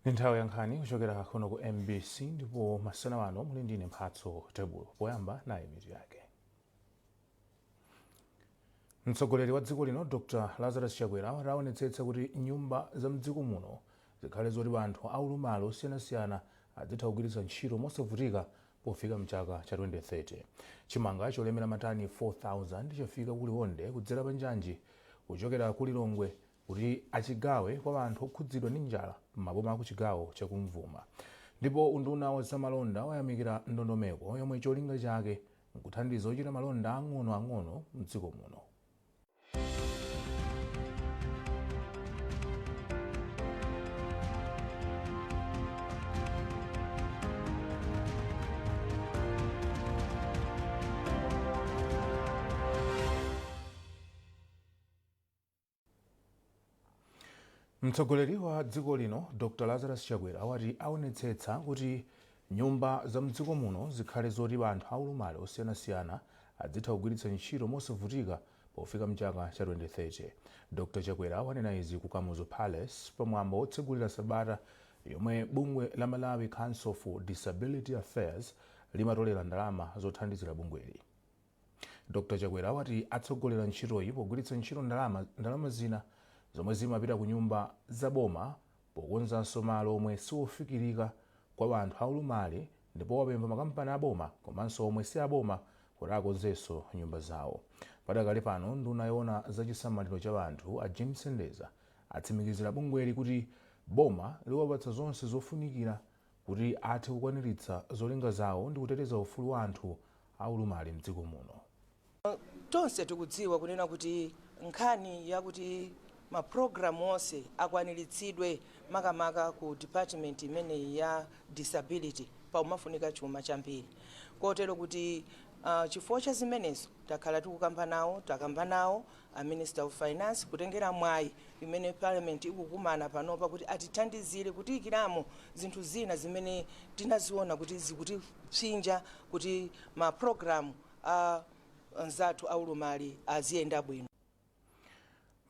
Ndi nthawi ya nkhani kuchokera kuno ku MBC, ndipo masana ano muli ndine Mphatso Tebulo. Poyamba nayi mitu yake. Mtsogoleri wa dziko lino Dr Lazarus Chakwera wati aonetsetsa kuti nyumba za mdziko muno zikhale zoti anthu aulumali osiyanasiyana adzitha kugwiritsa ntchito mosavutika pofika mchaka cha 2030. Chimanga cholemera matani 4000 chafika ku Liwonde kudzera pa njanji kuchokera ku Lilongwe kuti achigawe kwa anthu okhudzidwa ndi njala m'maboma aku chigawo chakumvuma. Ndipo unduna wa zamalonda wayamikira ndondomeko yomwe cholinga chake nkuthandiza ochita malonda ang'onoang'ono mdziko muno. Mtsogoleri wa dziko lino Dr Lazarus Chakwera wati aonetsetsa kuti nyumba za mdziko muno zikhale zoti anthu aulumali osiyanasiyana adzitha kugwiritsa ntchito mosavutika pofika mchaka cha 2030. Dr Chakwera wanena izi ku Kamuzu Palace pamwambo wotsegulira sabata yomwe bungwe la Malawi Council for Disability Affairs limatolera ndalama zothandizira bungweli. Dr Chakwera wati atsogolera ntchitoyi pogwiritsa ntchito ndalama zina zomwe zimapita ku nyumba za boma pokonzanso malo omwe siwofikirika kwa anthu aulumali, ndipo wapempha makampani aboma komanso omwe si aboma kuti akonzenso nyumba zawo. Padakali pano nduna yoona za chisamaliro cha anthu a Jean Sendeza atsimikizira bungweli kuti boma liwapatsa zonse zofunikira kuti athe kukwaniritsa zolinga zawo ndi kuteteza ufulu wa anthu aulumali mdziko muno. Tonse tikudziwa kunena kuti nkhani yakuti mapulogalamu onse akwaniritsidwe, makamaka ku department imeneyi ya disability, paumafunika chuma chambiri, kotero kuti chifukwa cha zimenezo takhala tikukamba nawo, takamba nawo a Minister of Finance, kutengera mwayi imene Parliament ikukumana panopa, kuti atithandizire kutiyikiramo zinthu zina zimene tinaziona kuti zikutipsinja kuti ma program a anzathu aulumali aziyenda bwino.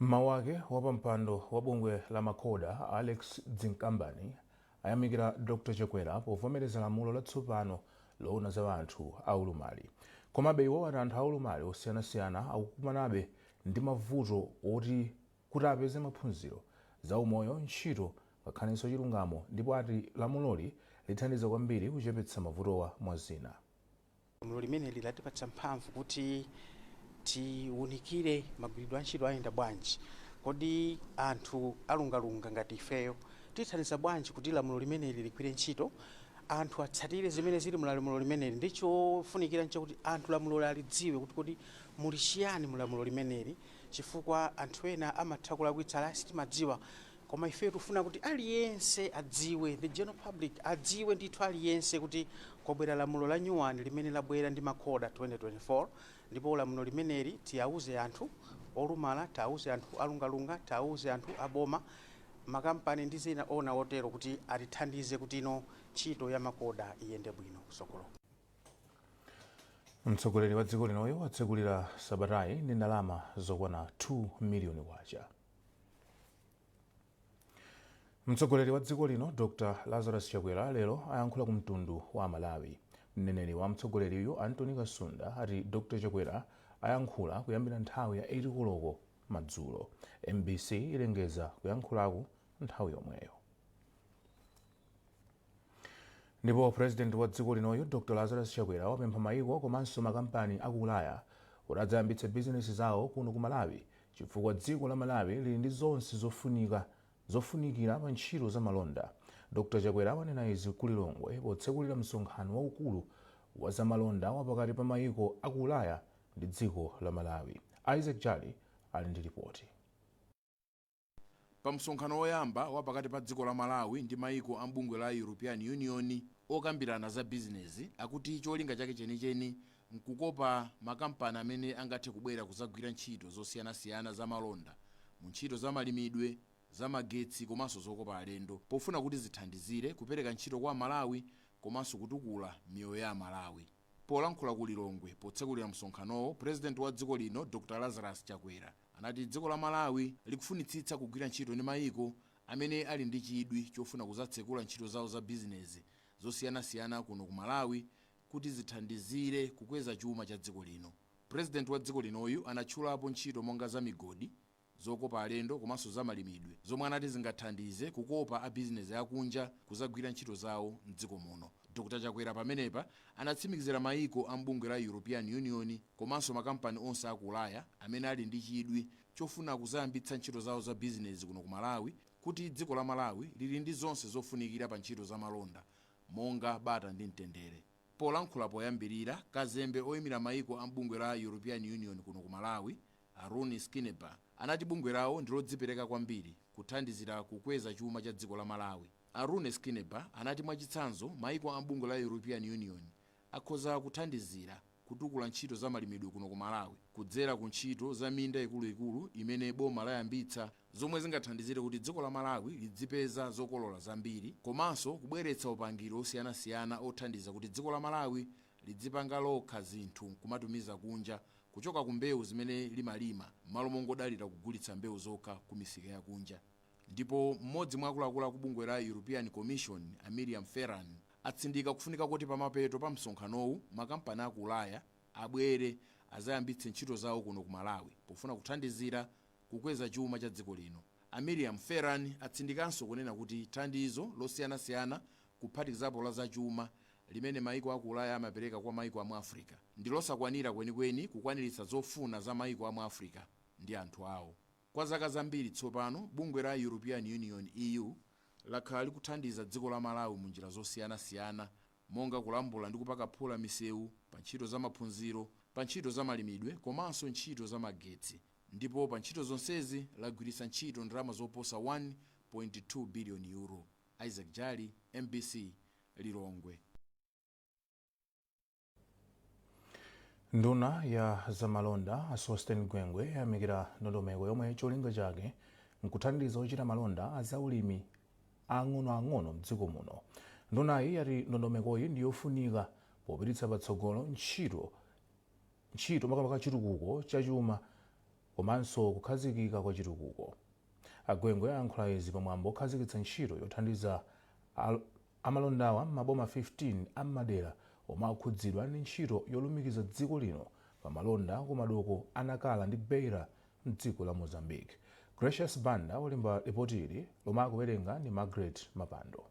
Mmawu ake, wapampando wa bungwe la MACODA Alex Dzinkambani ayamikira Dr Chakwera povomereza lamulo latsopano loona za anthu aulumali. Komabe iwo ati anthu aulumali osiyanasiyana akukumanabe ndi mavuto oti kuti apeze maphunziro, zaumoyo, ntchito ngakhalenso chilungamo, ndipo ati lamuloli lithandiza kwambiri kuchepetsa mavutowa mwa zina. Lamulo limeneli latipatsa mphamvu kuti tiwunikire magwiridwe a ntchito ayenda bwanji. Kodi anthu alungalunga ngati ifeyo tithandiza bwanji kuti lamulo limeneli ligwire ntchito, anthu atsatire zimene zili mu lamulo limeneli? Ndi chofunikira nchakuti anthu lamulo alidziwe kuti kodi muli chiyani mu lamulo limeneli, chifukwa anthu ena amatha kulakwitsa, ala sitimadziwa. Koma ifeyo tikufuna kuti aliyense adziwe, the general public adziwe ndithu aliyense kuti kwabwera lamulo la nyuwani limene labwera ndi MACODA 2024. Ndipo lamulo limeneli tiyauze anthu olumala, tauze anthu alungalunga, tauze anthu aboma, makampani ndi zina ona otero kuti atithandize kuti ino ntchito ya MACODA iyende bwino kusogolo. Mtsogoleri wa dziko linoyo watsekulira sabatayi ndi ndalama zokwana 2 miliyoni kwacha. Mtsogoleri wa dziko lino Dr Lazarus Chakwera lero ayankhula ku mtundu wa Malawi. Mneneri wa mtsogoleriyu Anthony Kasunda ati Dr Chakwera ayankhula kuyambira nthawi ya 8 koloko madzulo. MBC ilengeza kuyankhulaku nthawi yomweyo. Ndipo President wa dziko linoyo Dr Lazarus Chakwera wapempha maiko komanso makampani aku Ulaya kuti adzayambitse bizinesi zawo kuno ku Malawi, chifukwa dziko la Malawi lili ndi zonse zofunikira pa ntchito za malonda. Dr Chakwera wanena izi ku Lilongwe potsekulira msonkhano waukulu wa zamalonda wapakati pa maiko aku Ulaya ndi dziko la Malawi. Isaac Jali ali ndi ripoti. Pa msonkhano woyamba wa pakati pa dziko la Malawi ndi maiko a mbungwe la European Union okambirana za bizinezi, akuti cholinga chake chenicheni nkukopa makampani amene angathe kubwera kuzagwira ntchito zosiyanasiyana za malonda mu ntchito za malimidwe, za magetsi komanso zokopa alendo, pofuna kuti zithandizire kupereka ntchito kwa Amalawi komanso kutukula miyoyo ya Amalawi. Polankhula ku Lilongwe potsekulira msonkhanowo, President wa dziko lino Dr Lazarus Chakwera anati dziko la Malawi likufunitsitsa kugwira ntchito ndi mayiko amene ali ndi chidwi chofuna kuzatsekula ntchito zawo za bizinezi zosiyanasiyana kuno ku Malawi kuti zithandizire kukweza chuma cha dziko lino. Purezidenti wa dziko linoyu anatchulapo ntchito monga za migodi, zokopa alendo komanso za malimidwe zomwe anati zingathandize kukopa a bizinezi akunja kuzagwira ntchito zawo mdziko muno. Dr Chakwera pamenepa anatsimikizira maiko a mbungwe la European Union komanso makampani onse aku Ulaya amene ali ndi chidwi chofuna kuzayambitsa ntchito zawo za bizinezi kuno ku Malawi kuti dziko la Malawi lili ndi zonse zofunikira pa ntchito za malonda monga bata ndi mtendere. Polankhula poyambirira, kazembe oyimira maiko a mbungwe la European Union kuno ku Malawi, a Rune Skineba, anati bungwe lawo ndilodzipereka kwambiri kuthandizira kukweza chuma cha dziko la Malawi. A Rune Skineba anati mwachitsanzo maiko a mbungwe la European Union akhoza kuthandizira kutukula ntchito za malimidwe kuno ku Malawi kudzera ku ntchito za minda ikuluikulu imene boma layambitsa zomwe zingathandizire kuti dziko la Malawi lidzipeza zokolola zambiri komanso kubweretsa upangiri osiyanasiyana othandiza kuti dziko la Malawi lidzipanga lokha zinthu nkumatumiza kunja kuchoka ku mbewu zimene limalima m'malo mongodalira kugulitsa mbewu zokha ku misika yakunja. Ndipo mmodzi mwa akuluakulu aku bungwe la European Commission, a Miriam Ferran, atsindika kufunika kuti pamapeto pa msonkhanowu makampani aku Ulaya abwere azayambitse ntchito zawo kuno ku Malawi pofuna kuthandizira kukweza chuma cha dziko lino. A Miriam Ferran atsindikanso kunena kuti thandizo losiyanasiyana kuphatikizapo la zachuma limene maiko aku Ulaya amapereka kwa maiko amu Africa ndi losakwanira kwenikweni kukwaniritsa zofuna za maiko amu Africa ndi anthu awo. Kwa zaka zambiri tsopano, bungwe la European Union, EU, lakhala likuthandiza dziko la Malawi mu njira zosiyanasiyana monga kulambula ndi kupaka phula misewu, pa ntchito za maphunziro, pa ntchito za malimidwe komanso ntchito za magetsi ndipo pa ntchito zonsezi lagwiritsa ntchito ndalama zoposa 1.2 billion euro. Isaac Jali, MBC, Lilongwe. Nduna ya zamalonda a Sosten Gwengwe yayamikira ndondomeko yomwe cholinga chake nkuthandiza ochita malonda a zaulimi ang'onoang'ono mdziko muno. Ndunayi yati ndondomekoyi ndi yofunika popititsa patsogolo ntchito makamaka chitukuko cha chuma komanso kukhazikika kwa chitukuko. A Gwengwe ayankhula izi pamwambo okhazikitsa ntchito yothandiza amalondawa m'maboma 15 a m'madera omwe akhudzidwa ndi ntchito yolumikiza dziko lino pa malonda ku madoko a Nacala ndi Beira mdziko la Mozambique. Gracious Banda walemba lipoti ili lomwe akuwerenga ndi Margaret Mapando.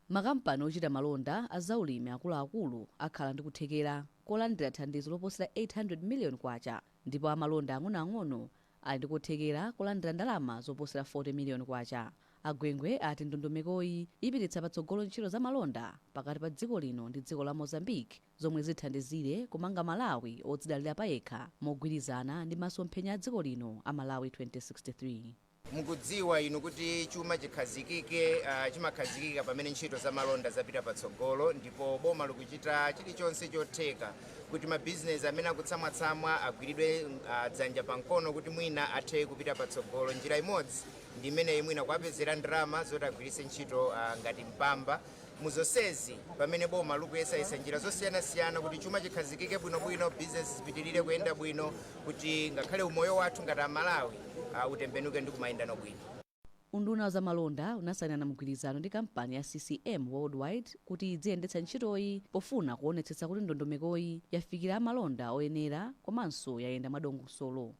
Makampani ochita malonda a zaulimi akuluakulu akhala ndi kuthekera kolandira thandizo loposera 800 million kwacha ndipo amalonda ang'onoang'ono ali ndi kuthekera kolandira ndalama zoposera 40 million kwacha. A Gwengwe ati ndondomekoyi ipititsa patsogolo ntchito za malonda pakati pa dziko lino ndi dziko la Mozambique zomwe zithandizire kumanga Malawi odzidalira payekha mogwirizana ndi masomphenya a dziko lino a Malawi 2063. Mukudziwa inu kuti chuma chikhazikike, chimakhazikika pamene ntchito za malonda zapita patsogolo, ndipo boma likuchita chilichonse chotheka kuti mabizinesi amene akutsamwatsamwa agwiridwe dzanja pamkono kuti mwina athe kupita patsogolo. Njira imodzi ndi imeneyi, mwina kuwapezera ndalama zoti agwiritse ntchito ngati mpamba muzonsezi, pamene boma likuyesayesa njira zosiyanasiyana kuti chuma chikhazikike bwinobwino, bizinesi zipitirire kuyenda bwino, kuti ngakhale umoyo wathu ngati Amalawi utembenuke ndi kumayendano bwino. Unduna wa zamalonda unasayinana mgwirizano ndi kampani ya CCM Worldwide kuti idziyendetsa ntchitoyi pofuna kuonetsetsa kuti ndondomekoyi yafikira amalonda oyenera komanso yayenda mwadongosolo.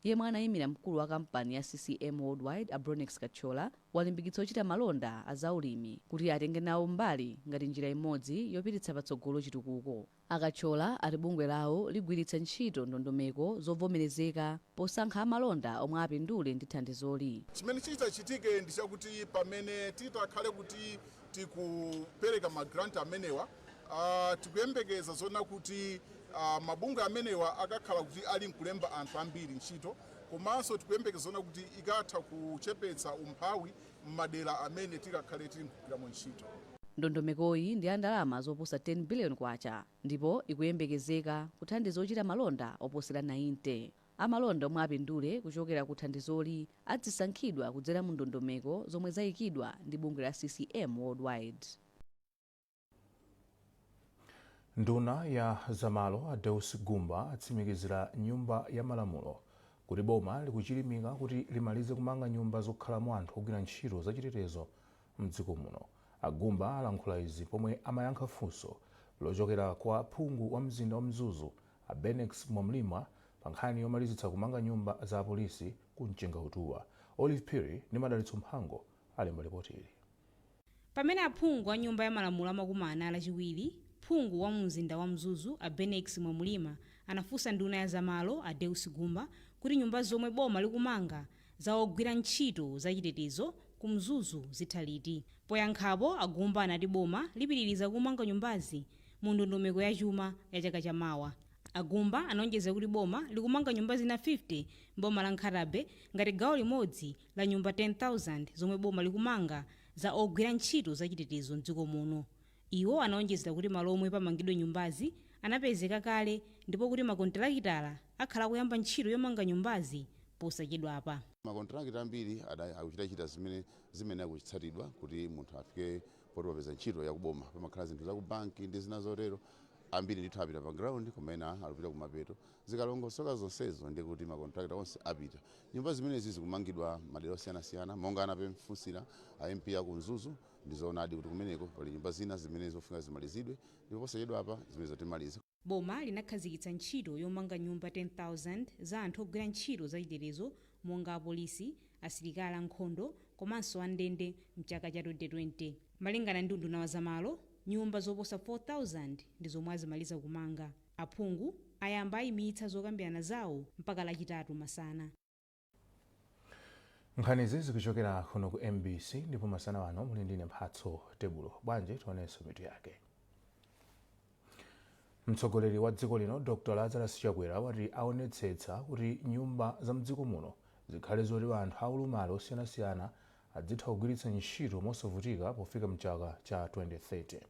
Yemwe anayimira mkulu wa kampani ya CCM Worldwide, Abronix Kachola, walimbikitsa ochita malonda a zaulimi kuti atenge nawo mbali ngati njira imodzi yopititsa patsogolo chitukuko. A Kachola ati bungwe lawo ligwiritsa ntchito ndondomeko zovomerezeka posankha amalonda omwe apindule ndi thandizoli. Chimene chichitachitike ndi chakuti pamene titakhale kuti tikupereka magranti amenewa, tikuyembekeza zona kuti mabungwe amenewa akakhala kuti ali nkulemba anthu ambiri ntchito, komanso tikuyembekeza zona kuti ikatha kuchepetsa umphawi m'madera amene tikakhale tili nkugwiramo ntchito. Ndondomekoyi ndi ya ndalama zoposa 10 billion kwacha ndipo ikuyembekezeka kuthandiza ochita malonda oposera 90. Amalonda omwe apindule kuchokera ku thandizoli adzisankhidwa kudzera mu ndondomeko zomwe zayikidwa ndi bungwe la CCM Worldwide. Nduna ya zamalo a Deus Gumba atsimikizira nyumba ya malamulo kuti Kuti boma likuchilimika kuti limalize kumanga nyumba zokhalamo anthu ogwira ntchito zachitetezo mdziko muno. A Gumba alankhula izi pomwe amayankha funso lochokera kwa phungu wa mzinda wa Mzuzu, a Bennex Mwamlima, pa nkhani yomalizitsa kumanga nyumba za apolisi ku Mchengautuwa. Olive Phiri ndi Madalitso Mphango alemba ripoti ili. Pamene aphungu a Nyumba ya Malamulo amakumana Lachiwiri, phungu wa mumzinda wa Mzuzu, a Bennex Mwamulima, anafunsa nduna ya zamalo, a Deus Gumba, kuti nyumba zomwe boma likumanga za ogwira ntchito zachitetezo ku Mzuzu zitha liti. Poyankhapo, a Gumba anati boma lipitiriza kumanga nyumbazi mu ndondomeko ya chuma ya chaka chamawa. A Gumba anaonjeza kuti boma likumanga nyumba zina 50 m'boma la Nkhata Bay ngati gawo limodzi la nyumba 10,000 zomwe boma likumanga za ogwira ntchito zachitetezo mdziko muno. Iwo anaonjezera kuti malo omwe pamangidwe nyumbazi anapezeka kale ndipo kuti makontilakitala akhala akuyamba ntchito yomanga nyumbazi posachedwapa. Makontrakita ambiri akuchitachita zimene zimene akutsatidwa kuti munthu afike poti wapeza ntchito yakuboma. Pamakhala zinthu za ku banki ndi zina zotero. Ambiri ndithu apita pa ground, kumene alupita kumapeto. Zikalongosoka zonsezo, ndi kuti makontrakita onse apita. Nyumba zimenezi zikumangidwa madera osiyanasiyana monga anapemfunsira a MP aku Mzuzu. Ndizoonadi kuti kumeneko pali nyumba zina zimene zofunika zimalizidwe, ndipo posachedwa apa zimene zotimalize. Boma linakhazikitsa ntchito yomanga nyumba 10,000 za anthu ogwira ntchito zachitetezo monga apolisi, asilikali ankhondo komanso andende mchaka cha 2020. Malingana ndi unduna wa zamalo, nyumba zoposa 4,000 ndi zomwe azimaliza kumanga. Aphungu ayamba ayimitsa zokambirana zawo mpaka Lachitatu masana. Nkhanizi zikuchokera kuno ku MBC, ndipo masana ano muli ndine Mphatso Tebulo. Bwanji tionenso mitu yake. Mtsogoleri wa dziko lino, Dr Lazarus Chakwera, wati aonetsetsa kuti nyumba za mdziko muno zikhale zoti anthu aulumali osiyanasiyana adzitha kugwiritsa ntchito mosavutika pofika mchaka cha 2030.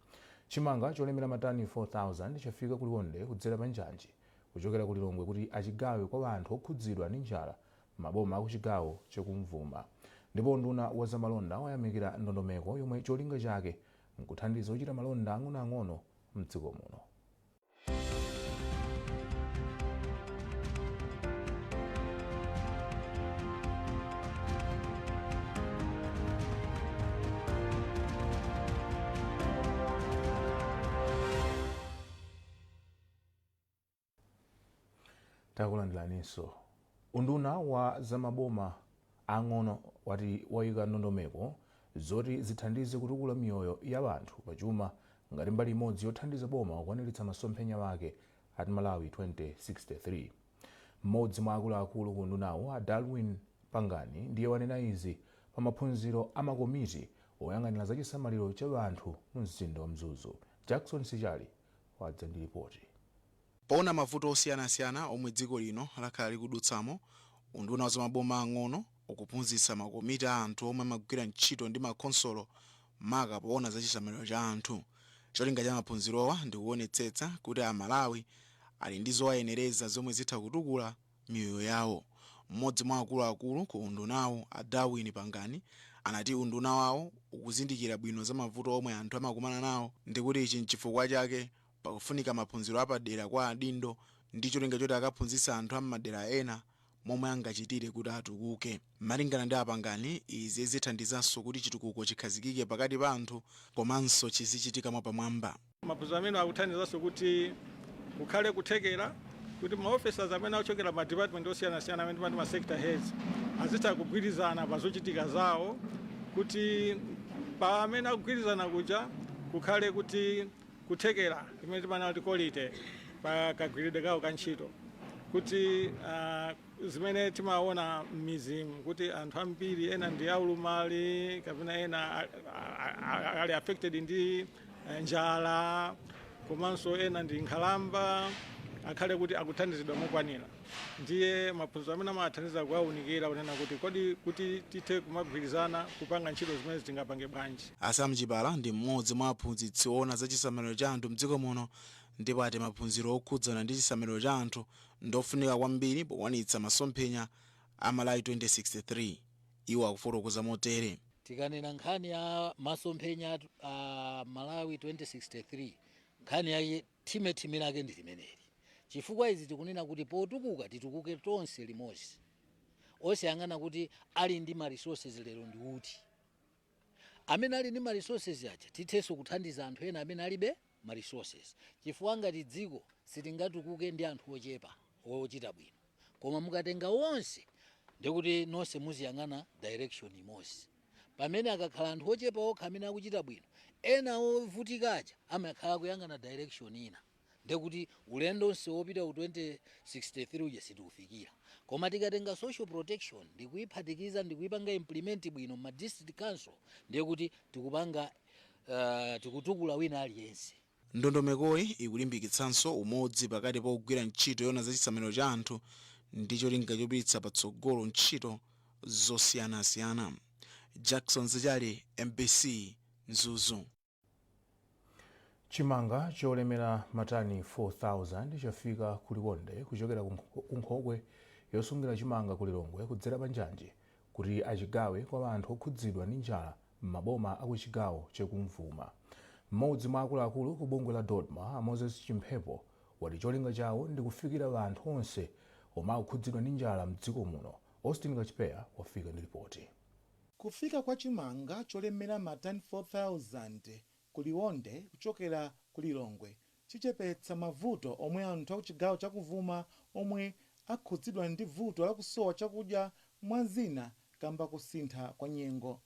Chimanga cholemera matani 4000 chafika ku Liwonde kudzera pa njanji kuchokera ku Lilongwe kuti achigawe kwa anthu okhudzidwa ndi njala maboma akuchigawo chakumvuma. Ndipo nduna wa zamalonda wayamikira ndondomeko yomwe cholinga chake nkuthandiza ochita malonda ang'onoang'ono mdziko muno. Takulandiraninso. Unduna wa zamaboma ang'ono wati wayika ndondomeko zoti zithandize kutukula miyoyo ya anthu pachuma ngati mbali imodzi yothandiza boma kukwaniritsa masomphenya wake ati Malawi 2063. Mmodzi mwa akuluakulu ku undunawo, a Darwin Pangani, ndiye wanena izi pa maphunziro a makomiti oyang'anira zachisamaliro cha anthu mu mzinda wa Mzuzu. Jackson Sichali wadza ndi ripoti. Poona mavuto osiyanasiyana omwe dziko lino lakhala likudutsamo, unduna wa zamaboma ang'ono ukuphunzitsa makomiti a anthu omwe amagwira ntchito ndi makhonsolo, maka poona za chisamaliro cha anthu. Cholinga cha maphunzirowa ndi kuonetsetsa kuti Amalawi ali ndi zowayenereza zomwe zitha kutukula miyoyo yawo. Mmodzi mwa akuluakulu ku undunawo, a Darwin Pangani, anati unduna wawo ukuzindikira bwino za mavuto omwe anthu amakumana nawo, ndikuti ichi nchifukwa chake pakufunika maphunziro apadera kwa adindo ndi cholinga choti akaphunzitsa anthu am'madera ena momwe angachitire kuti atukuke. Malingana ndi Apangani, izi zithandizanso kuti chitukuko chikhazikike pakati pa anthu komanso chizichitika mwapamwamba. Maphunziro amene akuthandizanso kuti kukhale kuthekera kuti ma officers amene akuchokera ma department osiyanasiyana, amene timati ma sector heads, azitha kugwirizana pa zochitika zawo, kuti pa amene akugwirizana kuja kukhale kuti kuthekera imene timanena kuti quality pa kagwiridwe kawo ka ntchito, kuti zimene timaona m'midzimu kuti anthu ambiri ena ndi aulumali kapena ena ali affected ndi njala komanso ena ndi nkhalamba, akhale kuti akuthandizidwa mokwanira. Ndiye maphunziro amene amathandiza kuwaunikira kunena kuti kodi kuti tithe kumagwirizana kupanga ntchito zimene tingapange bwanji. Asam Chipala ndi mmodzi mwa aphunzitsi oona za chisamaliro cha anthu mdziko muno, ndipo ati maphunziro okhudzana ndi chisamaliro cha anthu ndofunika kwambiri pokwanitsa masomphenya a Malawi 2063. Iwo akufotokoza motere. Tikanena nkhani ya masomphenya a Malawi 2063, nkhani yake thime lake ndi limeneli, chifukwa izi tikunena kuti potukuka titukuke tonse limodzi. Osayang'ana kuti ali ndi ma resources lero ndi uti. Amene ali ndi ma resources aja tithenso kuthandiza anthu ena amene alibe ma resources, chifukwa ngati dziko sitingatukuke ndi anthu ochepa ochita bwino, koma mukatenga onse ndikuti nonse muziyang'ana direction imodzi. Pamene akakhala anthu ochepa okha amene akuchita bwino, ena ovutika aja amakhala kuyang'ana direction ina, ndekuti ulendo onse wopita ku 2063 uja sitiufikira. Koma tikatenga social protection ndikuyiphatikiza, ndikuyipanga implement bwino ma district council, ndiye kuti tikupanga tikutukula wina aliyense. Ndondomekoyi ikulimbikitsanso umodzi pakati pa ogwira ntchito yona za chisamaliro cha anthu ndi cholinga chopititsa patsogolo ntchito zosiyanasiyana. Jackson Zichali, MBC, Mzuzu. Chimanga cholemera matani 4000 chafika ku Liwonde kuchokera ku nkhokwe yosungira chimanga ku Lilongwe kudzera pa njanji kuti achigawe kwa anthu okhudzidwa ndi njala m'maboma aku chigawo chakumvuma. Mmodzi mwa akuluakulu ku bungwe la DoDMA, Moses Chimphepo, wati cholinga chawo ndi kufikira anthu onse omwe akukhudzidwa ndi njala mdziko muno. Austin Kachipeya wafika ndi ripoti. Kufika kwa chimanga cholemera matani 4000 ku Liwonde kuchokera ku Lilongwe chichepetsa mavuto omwe anthu akuchigawo chakuvuma omwe akhudzidwa ndi vuto lakusowa chakudya, mwazina kamba kusintha kwa nyengo.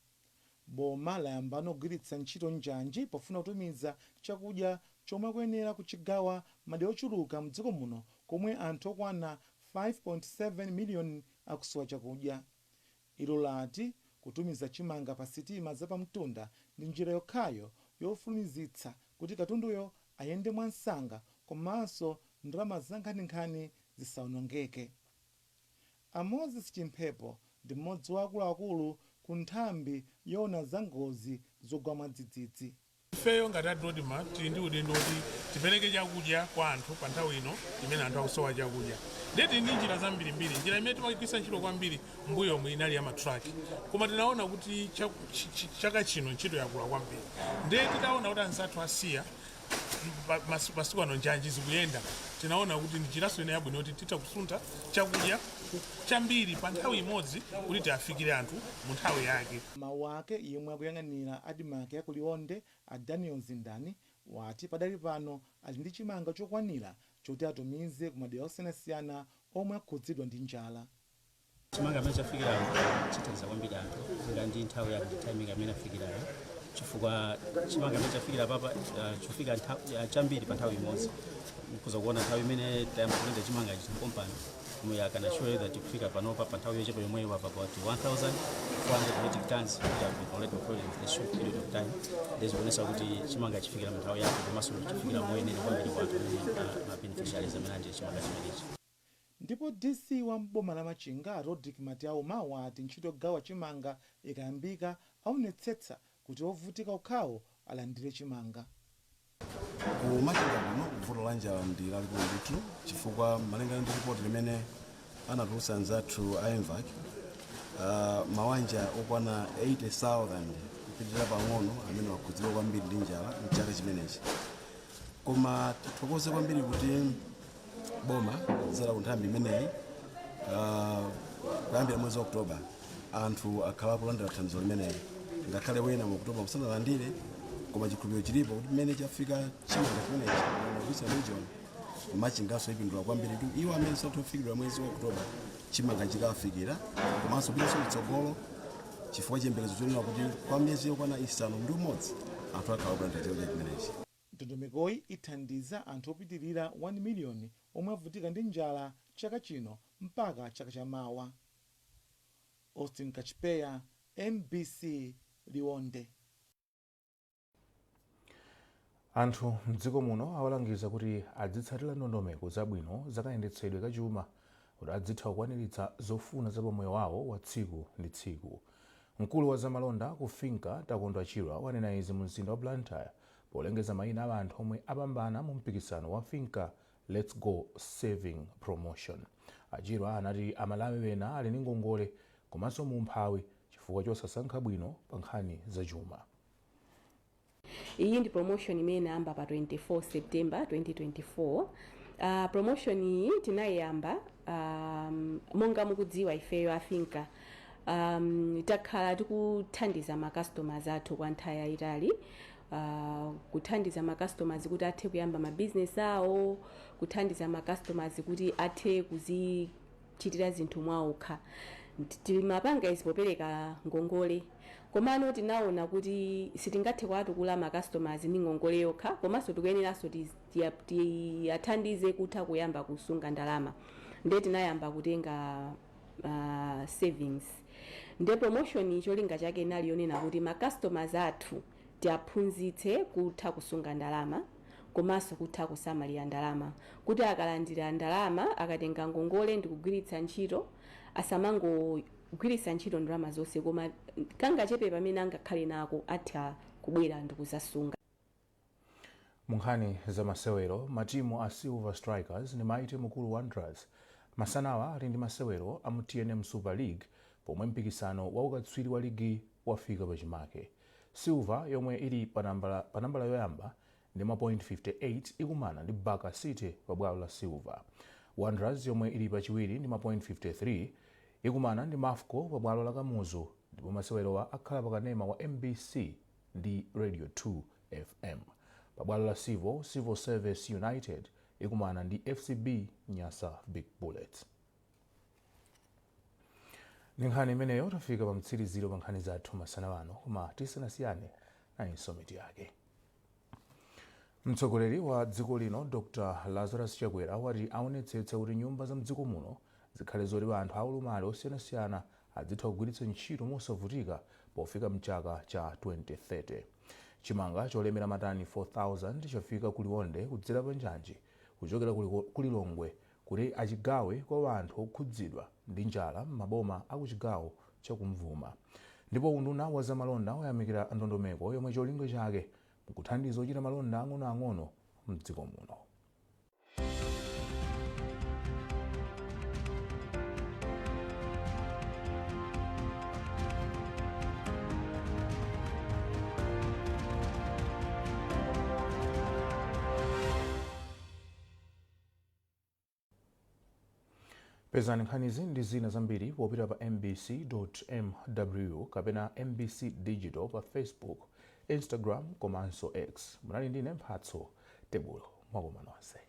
Boma layamba kugwiritsa ntchito njanji pofuna kutumiza chakudya chomwe akuyenera kuchigawa madera ochuluka mdziko muno komwe anthu okwana 5.7 miliyoni akusowa chakudya. Ilo lati kutumiza chimanga pa sitima zapamtunda ndi njira yokhayo yofulumizitsa kuti katunduyo ayende mwansanga komanso ndalama zankhaninkhani zisawonongeke. A Moses Chimphepo ndi mmodzi wa akuluakulu ku nthambi yoona za ngozi zogwa mwadzidzidzi. Ifeyo ngati a DoDMA tili ndi udindo kuti tipereke chakudya kwa anthu pa nthawi ino imene anthu akusowa chakudya. Ndiye tili ndi njira zambirimbiri. Njira imene timagwiritsa ntchito kwambiri mbuyomu inali ya matraki, koma tinaona kuti chaka chino ntchito yakula kwambiri. Ndiye titaona kuti anzathu asiya masiku ano njanji zikuyenda, tinaona kuti ndi njiraso ina yabwino kuti titha kusuntha chakudya chambiri pa nthawi imodzi kuti tiafikire anthu mu nthawi yake. Mawu ake, yemwe akuyang'anira ADMARC ya ku Liwonde, a Daniel Zindani, wati padali pano ali ndi chimanga chokwanira choti atumize ku madera osiyanasiyana omwe akhudzidwa ndi njala. Chimanga amene chafikirayo chithandiza kwambiri anthu nga ndi nthawi yake, ndi timing amene afikirayo, chifukwa chimanga amene chafikira papa chofika chambiri pa nthawi imodzi. Mkuza kuona nthawi imene tayamba kulenga chimanga ichi company, we can assure you that kufika panopa pa nthawi yochepa yomweyo apa about 1400 metric tons which have been already offloaded in a short period of time. Ndizikuonesa kuti chimanga chifikira mu nthawi yake komanso chifikira moyenera kwambiri kwa anthu amene ma beneficiaries amene andi chimanga chimenechi. Ndipo DC wa mboma la Machinga, Rodrick Matiauma, wati ntchito yogawa chimanga ikayambika aonetsetsa kuti ovutika okhawo alandire chimanga. Ku Machinga kuno vuto la njala ndi lalikulu ndithu, chifukwa malingana ndi ripoti limene anatulutsa anzathu a MVAC, mawanja okwana 80,000 kupitirira pang'ono amene wakhudzidwa kwambiri ndi njala mchaka chimenechi. Koma tithokoze kwambiri kuti boma kudzera ku nthambi imeneyi, kuyambira mwezi wa Oktoba anthu akhala akulandira thandizo limeneli, ngakhale wena mu Oktoba musanalandire, koma chikhulupiriro chilipo kuti mmene chafika chimanga chimenechi mu region, Machingaso ipindula kwambiri kuti iwo amene satha kufikidwa mwezi wa Oktoba chimanga chikawafikira, komanso pitanso kutsogolo, chifukwa chiyembekezo chonena kuti kwa miyezi yokwana 6 anthu akhala akulandira chakudya chimenechi. Ndondomekoyi ithandiza anthu opitirira 1 miliyoni omwe avutika ndi njala chaka chino mpaka chaka chamawa. Austin Kachipeya, MBC, Liwonde. Anthu mdziko muno awalangiza kuti adzitsatira ndondomeko zabwino zakayendetsedwe kachuma kuti adzitha kukwaniritsa zofuna za pamoyo wawo wa tsiku ndi tsiku. Mkulu wa zamalonda ku FINCA, Takondwa Chirwa, wanena izi mu mzinda wa Blantyre polengeza mayina a anthu omwe apambana mu mpikisano wa FINCA Let's Go Saving Promotion. Achirwa anati Amalawi ena ali ndi ngongole komanso mu umphawi chifukwa chosasankha bwino pa nkhani zachuma. Iyi ndi promotion imene inayamba pa 24 September 2024. Promotion iyi tinayiyamba Monga mukudziwa, ifeyo a FINCA takhala tikuthandiza ma customers athu kwa nthawi yayitali, kuthandiza ma customers kuti athe kuyamba ma business awo, kuthandiza ma customers kuti athe kuzichitira zinthu mwaokha. Timapanga izi popereka ngongole, komano tinaona kuti sitingathe kuwatukula ma customers ndi ngongole yokha, komanso tikuyeneranso tiyathandize kutha kuyamba kusunga ndalama. Ndiye tinayamba kutenga savings. Ndiye promotion cholinga chake inali yonena kuti ma customers athu tiaphunzitse kutha kusunga ndalama komanso kutha kusamalira ndalama, kuti akalandira ndalama, akatenga ngongole ndikugwiritsa ntchito, asamangogwiritsa ntchito ndalama zonse, koma kangachepe pamene angakhale nako atha kubwera ndikuzasunga. Munkhani za masewero, matimu a Silver Strikers ndi Mighty Mukuru Wanderers masanawa ali ndi masewero a mu TNM Super League, pomwe mpikisano wa ukatswiri wa ligi wafika pachimake. Silver, yomwe ili pa nambala yoyamba ndi ma point 58, ikumana ndi Baka City pa bwalo la Silver. Wanderers, yomwe ili pachiwiri ndi ma point 53, ikumana ndi Mafco pa bwalo la Kamuzu, ndipo masewerowa akhala pakanema wa MBC ndi Radio 2 FM. Pa bwalo la Civil, Civil Service United ikumana ndi FCB Nyasa Big Bullets. Ndi nkhani imeneyo tafika pa mtsiriziro pa nkhani zathu masana ano, koma tisanasiyane, nayinso mitu yake. Mtsogoleri wa dziko lino Dr Lazarus Chakwera wati aonetsetsa kuti nyumba za mdziko muno zikhale zoti anthu aulumali osiyanasiyana adzitha kugwiritsa ntchito mosavutika pofika mchaka cha 2030. Chimanga cholemera matani 4000 chafika ku Liwonde kudzera pa njanji kuchokera ku Lilongwe kuti achigawe kwa anthu okhudzidwa ndi njala m'maboma akuchigawo chakumvuma. Ndipo unduna wa zamalonda wayamikira ndondomeko yomwe cholinga chake nkuthandiza ochita malonda ang'onoang'ono mdziko muno. Pezani nkhanizi ndi zina zambiri popita pa mbc.mw kapena MBC Digital pa Facebook, Instagram komanso X. Munali ndine Mphatso Tebulo. Mwakoma nonse.